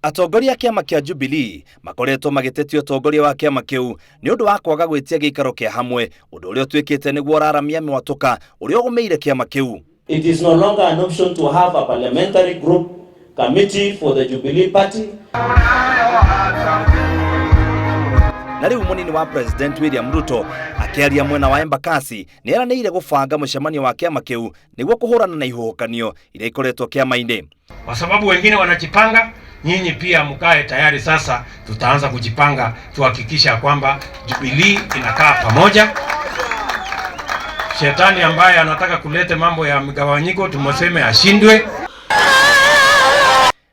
Atongoria a kĩama kĩa Jubilee makoretwo magĩtetia ũtongoria wa kĩama kĩu nĩ ũndũ wa kwaga gwĩtia gĩikaro kĩa hamwe, ũndũ ũrĩa ũtuĩkĩte nĩguo ũraramia mwatũka ũrĩa ũgũmĩire kĩama kĩu. It is no longer an option to have a parliamentary group committee for the Jubilee Party. Na rĩu mũnini wa President William Ruto akĩaria mwena wa Embakasi nĩ eranĩire gũbanga mũcemanio wa kĩama kĩu nĩguo kũhũrana na ihuhũkanio iria ikoretwo kĩama-inĩ. Kwa sababu wengine wanajipanga, nyinyi pia mkae tayari. Sasa tutaanza kujipanga tuhakikisha kwamba Jubilee inakaa pamoja. Shetani ambaye anataka kulete mambo ya mgawanyiko tumseme ashindwe.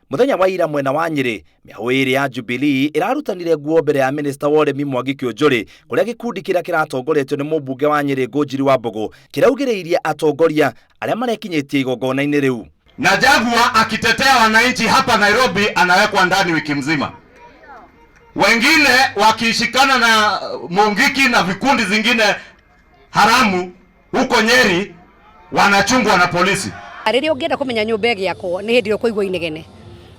Muthenya wa ira mwena wa Nyĩrĩ, mĩahũ ĩrĩ ya Jubilee ĩrarutanire nguo mbere ya minista wa ũrĩmi Mwangi Kiunjuri, kũrĩa gĩkundi kĩrĩa kĩratongoretio nĩ mũmbunge wa Nyĩrĩ Ngũnjiri wa Mbũgũ kĩraugĩrĩirie atongoria arĩa marekinyĩtie igongona-inĩ rĩu. Na Jaguar akitetea wananchi hapa Nairobi anawekwa ndani wiki mzima, wengine wakishikana na Mungiki na vikundi zingine haramu huko Nyeri wanachungwa na polisi. Rĩrĩa ũngĩenda kũmenya nyũmba ĩgĩakwo nĩ hĩndĩ ĩrĩa ũkũigua inegene,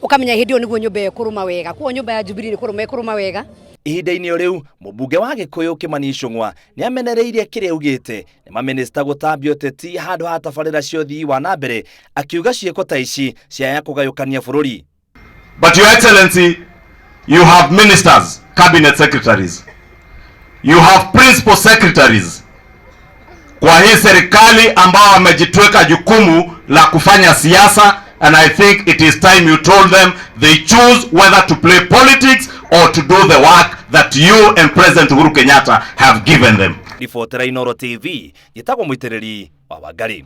ũkamenya hĩndĩ ĩyo nĩguo nyũmba ĩyo ĩkũrũma wega. Koguo nyũmba ya Jubilee nĩ kũrũma ĩkũrũma wega. Ihinda-inĩ o rĩu, mũmbunge wa Gĩkũyũ Kĩmani Ichung'wa nĩ amenereirie kĩrĩa augĩte nĩ mamĩnĩsta gũtambia ũteti handũ ha tabarĩra cia ũthii wa na mbere, akiuga ciĩko ta ici ciaya kũgayũkania bũrũri. But Your Excellency, you have ministers, cabinet secretaries. You have principal secretaries kwa hii serikali ambao wamejitweka jukumu la kufanya siasa, and I think it is time you told them they choose whether to play politics or to do the work that you and President Uhuru Kenyatta have given them. Ribotera Inooro TV, njĩtagwo Mũitĩrĩri wa Wangari.